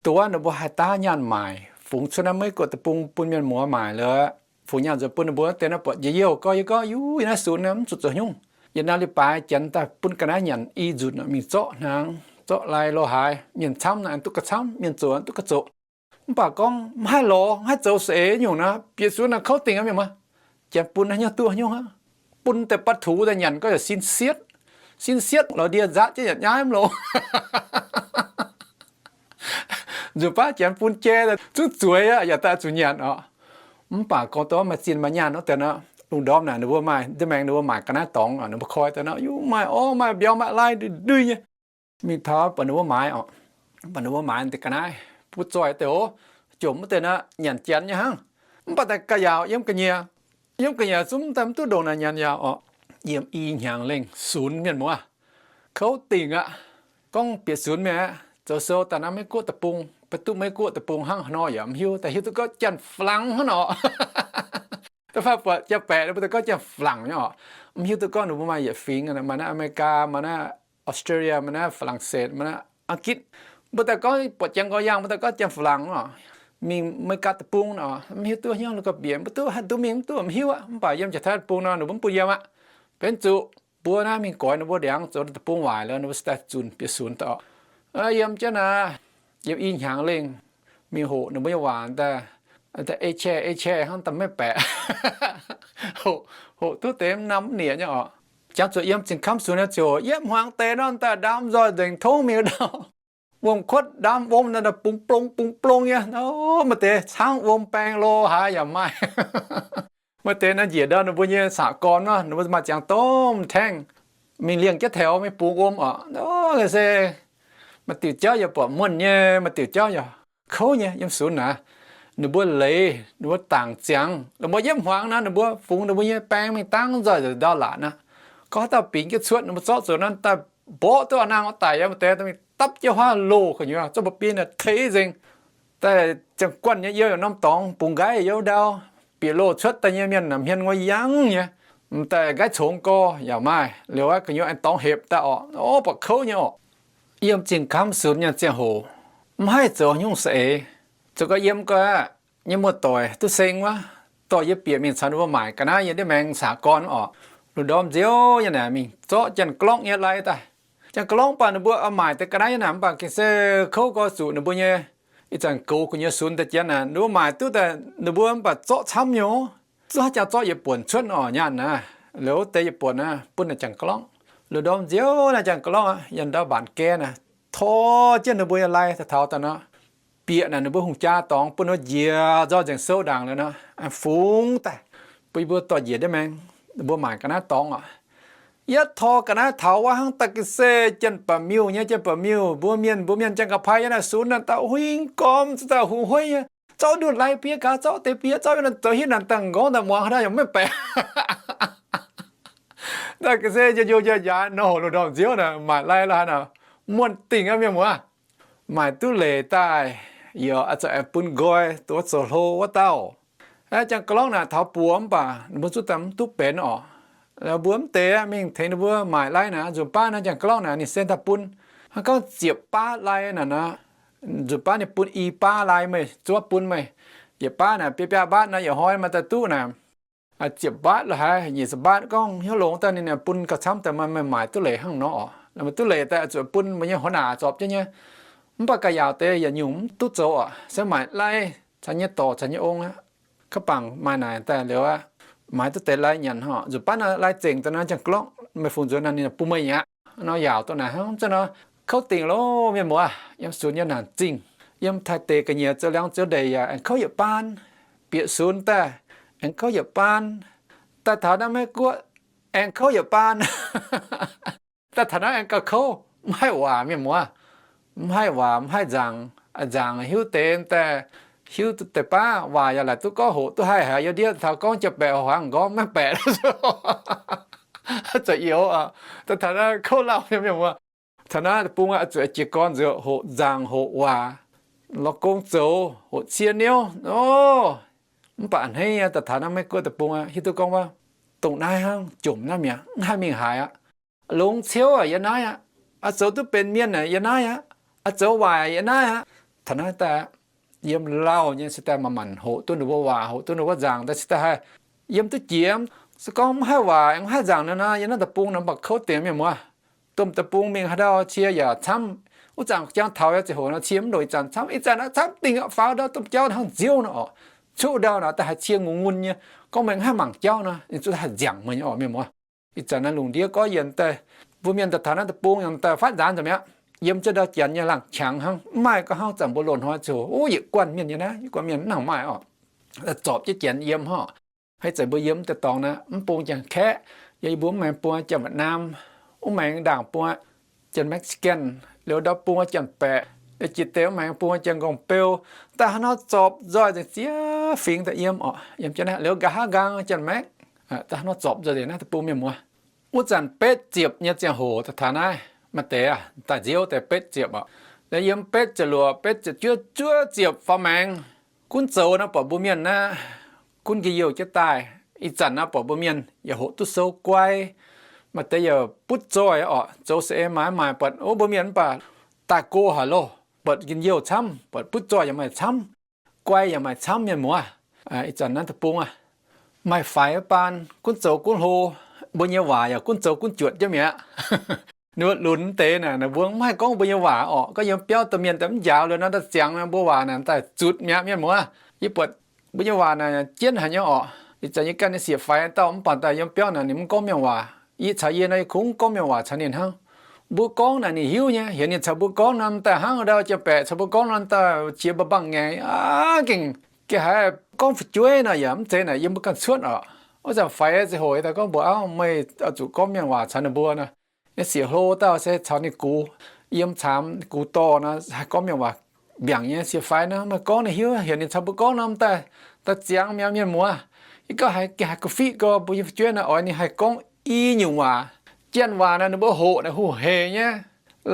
dongh wuov ninh mbuo haih daav nyaanh maaic, fungx cuotv naaiv Meiv Guoqv deic-bung bun mienh muoz maaic liuz, fungx nyaanh nzuonx bun ninh mbuo wuov deix naaiv buatc njiec youh gorngv, yie gorngv, yuv, yiem naaiv sunx naaiv mv zuqc zoux haaix nyungc. Yietc norm leiz-baaix janx daaih bun ga'naaiv nyanc i nzunc mingh zorqv hnaangx, zorqv lai lo haaix, mienh camv naaic duqv gauh camv, mienh zoqc duqv gauh zoqc. Mv baac gorngv mv haih lorz, mv haih zoux saeng nyungc naaic, bieqc sunx naaic kouv dingc aqv mienh muoz. Janx bun haaix nyungc duqv haaix nyungc aqv. Bun deix baav tuix daaih nyanc gorngv yaac sin sietv, sin sietv lorz ndie nzaatv jienv yaac nyaiv mv longx. Nzunc baav janx bun jai zungv zueiz aqv, yaac daaih zuqc nyanc orqc. Mv baac gorngv dongh maaih zinh maaih nyaanh wuov deix nor, lungh ndorm naaic ninh mbuo maaih ndiev maengx ninh mbuo maaic ga'naaiv dorngx, ninh mbuo koi daaih nor, yaac maaih orv maaih mbiauz maaih lai ndui ndui nyei. Mingh taux buatc ninh mbuo maaiz orqc, buatc ninh mbuo maaiz deix ga'naaiv butv zoih deix oc, jomc wuov deix nor nyanc janx nyei hnangv. Mv baac daaih ga'yaauc yiem ga'nyiec, yiem ga'nyiec zungv daaih mv duqv ndongc naaic nyanc yaauc orqc. Yiem i hnyangx lengh sunx mienh muoz, kouv dingc aqv. Gorngv bieqc sunx mingh aqv, zoux sou daaih naaiv Meiv Guoqv deic-bung, beiv duqv Meiv Guoqv deic-bung hnangv haaix nor yaac mv hiuv, daaih hiuv duqv gorngv Janx-Flangx hnangv nor. Da'faanh buatc Janx-Baeqc ninh mbuo daaih gorngv Janx-Flangx nyei orqc, mv hiuv duqv gorngv ninh mbuo maaih yietc fingx, maaih naaiv Aa^me^li^gaa, maaih naaiv Australia, maaih naaiv Faa^lang^setc, maaih naaiv Aang^gitv. Mbuo daaih gorngv buatc Janx gorx-yaangh mbuo daaih gorngv Janx-Flangx orqc, mingh Meiv Guoqv deic-bung orqc, mv hiuv duqv hnyouv ninh gorngv bieqc mv duqv, haih duqv mingh mv duqv, mv hiuv aqv. Mv baac yiem Janx-taiv deic-bung nor ninh mbuo mv bun yiem aqv. Benx zuqc mbuo naaiv mingh goix ninh mbuo ndiangx zoux deic-bung waaic liuz ninh mbuo daaih zunc bieqc sunx daaih orqc. Yiem jienv naaiv, yiem i hnyangx lengh, mingh hoqc ninh mbuo nyei waac daaih, daaih ei chai ei chai hnangv daaih maiv baeqc. Hoqc, hoqc duqv deix mv nam mv nieqc nyei orqc. Jangx zuqc yiem zingh kamv sunx nyei ziouc yietv hmuangx deix nor daaih ndaam nzoih nzengc tongv mingh ndau. Wuom-kuotv ndaam wuom naaic bungx blong bungx blong nyei, maaih deix caangv wuom baeng lo haaix yaac maaih. Maaih deix naaiv njiec ndau ninh mbuo nyei saax gorn nor, ninh mbuo maaih ziangx domh taengv, mingh liengh jienv taux mingh bungx wuom orqc. Se maaih diuc jauv yaac buatc muonh nyei, maaih diuc jauv yaac kouv nyei yiem sunx naaic. Ninh mbuo leiz, ninh mbuo dangc ziangx, ninh mbuo yietv hmuangx naaic ninh mbuo fungx ninh mbuo nyei baeng mingh dangv nzoih ndau laatc naaic. Gorngv haaix dauh bingx jienv cuotv ninh mbuo zorqv zuqc naaiv daaih mborqv duqv a'nangh daic yaac maaih deix daaih mingh dapv jienv huaav loh gu'nyuoz zorqv mba'biei naaic teix nzengc. Daaih ziangh guanh nyei yiem norm dorngx bungx nqaiv yiem ndau, bieqc loh cuotv daaih nyei mienh naaic hmien ngoi yangv nyei. M'daaih nqaiv congx gorx yaac maaih, liuz aqv gu'nyuoz aengx dorngx hepc daaih orqc. O, buatc kouv nyei orqc. Yiem zingh kamv sunx nyei ziangh hoc, mv haih zoux nyungc saeng-eix. Zoux gau yiem gau aqv, nyei muoz-doic duqv seng wuov, dorh yie bieqc mingh caux ninh mbuo maaic ga'naaiv yiem ndiev maengx saax gorn orqc. Lungh ndorm nziouv nyei naaic mingh zorqv janx-glorngv nyei lai daaih. Janx-glorngv baac ninh mbuo oix maaic deix ga'naaiv nyei naaic mv baac gengh se kouv gorx zuqc ninh mbuo nyei ih zanc goux gu'nyuoz sunx daaih jienv naaic, ninh mbuo maaic duqv daaih ninh mbuo mv baac zorqv camv nyei. Zuqc haaix jangx zorqv yietc buonc cuotv orqc nyaanh naaic, liuz wuov deix yietc buonc naaic bun naaic janx-glorngv. Lungh ndorm nziouv naaic janx-glorngv yiem ndau mbaanc gae naaic tor jienv ninh mbuo nyei lai daaih taux daaih nor, bieqc naaic ninh mbuo hungh jaa dorngx bun ninh mbuo njiec nzoih nzengc souv ndaangc liuz nor, fungx daaih bun yie mbuo dorh njiec ndiev maengx, ninh mbuo maaic ga'naaiv dorngx orqc. Yietv tor ga'naaiv taux wuov hnangv daaih ga'sie janx-baeqc miuh nyei, janx-baeqc miuh mbuo mienh, mbuo mienh janx-ga'pai nyei naaic sunx naaic daaih huing gormx, daaih huv hueiv nyei, Zorqv nduqc lai bie gaax, zorqv deix bie, zorqv naaiv zoux hiuv naanc daaih nqorngv daaih muangx haaix dauh yaac maiv baeqc. Daaih ga'sie njo njo njaa-njaaix nor, hoc lungh ndorm nziouv naaic maaic lai lorqc haaix nor, muonh dingc aqv mienh muoz. Maaic duqv leiz daaih, yaac oix zuqc aengx bun nqoi duqv zoux hlo wuov dauh. Aa, jangx-glorngv naaic taux buoz mv baac ninh mbuo zuqc daaih mv duqv benx oc. Mbuo mv deix mingh tengx ninh mbuo maaic lai naaic, nzunc baav naaiv jangx-glorngv naaic ninh se daaih bun, hnangv gorngv ziepc baav lai naaic nor, nzunc baav ninh bun i baav lai meih, zuov bun meih. Yietc baav naaic biaa biaa mbaatv naaic, yietc hnoi maaih daaih duqv naaic ziepc mbaatv lorqc haaix, nyic ziepc mbaatv, gorngv hnyouv longx daaih ninh bun gauh camv daaih, meih maaic duqv leiz hnangv nor oc. Meih duqv leiz daaih zuqc bun mbuo nyei horv naaic zorpc jienv nyei. Mv baac ga'yaauc deix yietc nyungc mv duqv zoux oc, se maaic lai caux nyei dorc caux nyei ong aqv. Kaav bangc maaih naaic daaih liuz aqv, maaiz duqv deix lai nyanc oc. Nzunc baav naaiv lai zengc daaih naaiv jangx-glorngv meih fungc nzuonx naaic ninh bun meih nyanc. Nor yaauc dongh naaic hnangv, zanc nor kouv dingc loh mienh muoz. Yiem sunx nyei naanc zingh, yiem taaih deix ga'nyiec zoux liangv zoux ndeic yaac aengx kouv yietc baan. Bieqc sunx daaih aengx kouv yietc baan. Daaih taux naaiv Meiv Guoqv aengx kouv yietc baan. Daaih taux naaiv aengx gauh kouv, mv haih waac mienh muoz. Mv haih waac, mv haih nzaangc. Nzaangc hiuv deix daaih, hiuv deix baav, waac yaac laaic duqv gorngv hoqc duqv haih haic. Yiem ndiev taux gorngv jiex baeqc hoqc hnaangx nqorngv maiv baeqc. Zoux youz, daaih taux naaiv kouv lauh nyei mienh muoz. Taux naaiv deic-bung oix zuqc jiez gorn nzuonx hoqc nzaangc hoqc waac, lorz gong zoux, hoqc cie niouv oc. Mv baac a'hneiv nyei daaih taux naaiv Meiv Guoqv deic-bung hiuv duqv gorngv wuov, dongh naaiv hnangv jomc naaiv mi'aqv, mv haih mingh haaix aqv. Longx ciouv yiem naaiv aqv. Oix zoux duqv benx mienh yiem naaiv aqv. Oix zoux waaic yiem naaiv aqv. Taux naaiv daaih yiem lauh nyei se daaih manc-manc hoqc duqv ninh mbuo waac, hoqc duqv ninh mbuo nzaangc daaih se daaih haih yiem duqv jiex. Se gorngv mv haih waac mv haih nzaangc nor, yiem naaiv deic-bung nor mv baac kouv dingc mienh muoz. Domh deic-bung mingh haaix ndau cie yaac camv. Wuov zanc jangx taux yaac ziouc hoqc nor, cie mv ndongc ih zanc camv. Ih zanc aqv camv dingc aqv, faaux ndau domh jauv hnangv nziouv nor oc. Cuqv ndau naaic daaih haih cie ngun-ngun nyei. Gorngv meih mv haih mangc jauv nor, ninh zuqc haih nziangc meih nyei oc mienh muoz. Ih zanc naaiv lungh ndiev gorngv yienh daaih, mbuo mienh daaih taux naaiv deic-bung yaac daaih faatv nzaanx nzengc mi'aqv. Yiem jienv ndau janx nyei laangh qangx hnangv, mv maaih gorngv hnangv zanc mbuo loz-hnoi ziouc, o, yietc guanh mienh nyei naaiv, yietc guanh mienh hnangv maaih oc. Zorpc jienv janx yiem hnangv. Haaix zanc mbuo yiem daaih dorngx naaiv, mv bung janx-kaeqv, yie mbuo mv maengx bung janx-Vietnam, mv maengx ndaangc bung janx-Mexican, liuz ndau bung janx-baeqc, liuz jiex deix mv maengx bung janx-nqorngv-beu, daaih hnangv nor zorpc nzoih nzengc ziex fingx daaih yiem oc. Yiem jienv naaiv liuz nqa'haav nqaang janx-Maekv, daaih hnangv nor zorpc nzoih nzengc naaiv deic-bung mienh muoz. Wuov zanc betv ziepc nyei ziangh hoc daaih taux naaiv, maaih deix daaih nziouv deix betv ziepc oc. Yiem betv ziepc luoqc, betv ziepc juov, juov ziepc faaux maengx. Gunv zoux naaiv buatc mbuo mienh naaiv gunv njien-youh jienv daaih. Ih zanc naaiv buatc mbuo mienh yaac hoqc duqv sou guai. Maaih deix yaac butv zoih oc, zoux saeng-eix maaiz maaic buatc, o, mbuo mienh mv baac daaih go haic loh, buatc njien-youh camv, buatc butv zoih yaac maaih camv, guai yaac maaih camv mienh muoz. Ih zanc naaiv deic-bung aqv, maaih faix baan gunv zoux gunv hlo, mbuo nyei waac yaac gunv zoux gunv juotc jienv mi'aqv. Ninh mbuo lunx deix naaic, ninh mbuo mv haih gorngv mbuo nyei waac orqc. Gorngv yiem biauv domh mienh daaih mv njaaux liuz nor, daaih ziangx mbuo waac naaic daaih zutc mi'aqv mienh muoz. Yie buatc mbuo nyei waac naaic jienv haic nyei orqc. Ih zanc yie ganh nyei sieqv-faix dauh mv baac daaih yiem biauv naaic ninh mv gorngv mienh waac. Yie caux yie naaic yie kungx gorngv mienh waac caux ninh hnangv. Mbuo gorngv naaic ninh hiuv nyei, heuc ninh caux mbuo gorngv nor daaih hnangv ndau janx-baeqc caux mbuo gorngv nor daaih qiex mbaengx-mbaengx ngaengc aqv. Gengh, gengh haiz gorngv fu'jueiv nor yaac mv zeiz naaic yiem mbuo ganh cuotv orqc. Wuov zanc faix ziangh hoc daaih gorngv mbuox auv, meih oix zuqc gorngv mienh waac caux ninh mbuo nor. Yie sieqv-hlo dauh se caux ninh gux yiem caamx gux dorh nor haih gorngv mienh waac mbiaangc nyei. Sieqv-faix nor maaih gorngv ninh hiuv, heuc ninh caux mbuo gorngv nor daaih, daaih ziangx mi'aqv mienh muoz. Yie gorngv haiz gengh haiz ga'fiqv gorx, mbuo nyei fu'jueiv naaic oix ninh haih gorngv i nyungc waac. Janx-waac naaic ninh mbuo hoqc naaic huv heic nyei.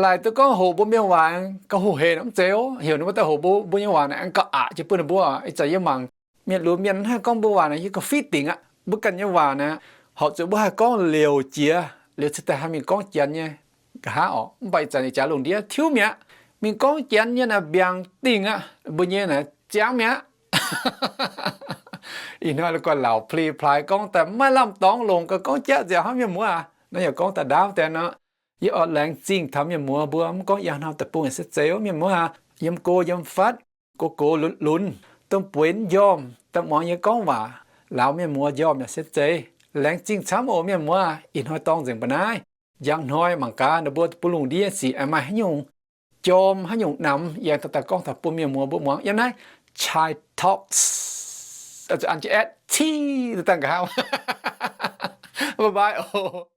Laaic duqv gorngv hoqc mbuo mienh waac gauh huv heic naaic mv zeiz oc. Heuc ninh mbuo daaih hoqc mbuo, mbuo nyei waac naaic aengx gauh aqc jiex bun ninh mbuo. Ih zanc yie mangc mienh lunx mienh mv haih gorngv mbuo waac naaic yie gauh fiqv dingc aqv. Mbuo ganh nyei waac naaic horpc zuqc mbuo haih gorngv liouc jiex, liuz cingx daaih haih mingh gorngv janx nyei nqa'haav orqc. Mv baac ih zanc ih jaax lungh ndiev tiuv mi'aqv. Mingh gorngv janx nyei naaic mbiaangc dingh aqv. Mbuo nyei naaic ziangx mi'aqv. Ih hnoi la'guaih laauc pli plaaix gorngv daaih maiv lamh dorngx longc, gauh gorngv jaqv nziaauc hnangv mienh muoz aac. Naaiv yaac gorngv daaih ndaauv deix nor. Yie oix laengz zingh taux mienh muoz mbuo, mv gorngv yangh hnoi deic-bung yaac se zeiz wuov mienh muoz aac. Yiem go yiem fatv, go go lunx lunx, domh bueix njormh daaih muangx yie gorngv waac, lauz mienh muoz njormh yaac se zeiz. Laengz zingh camv oc mienh muoz aac. Ih hnoi dorngx nzengc mbu'naaiv. Njang hnoi mangc gaax ninh mbuo bun lungh ndiev sic aengx maaih haaix nyungc jorm haaix nyungc namx yie aengx daaih gorngv taux bun mienh muoz mbuo muangx yiem naaiv Chai Talks. An jienv at civ daaih nqa'haav. Bye bye oc.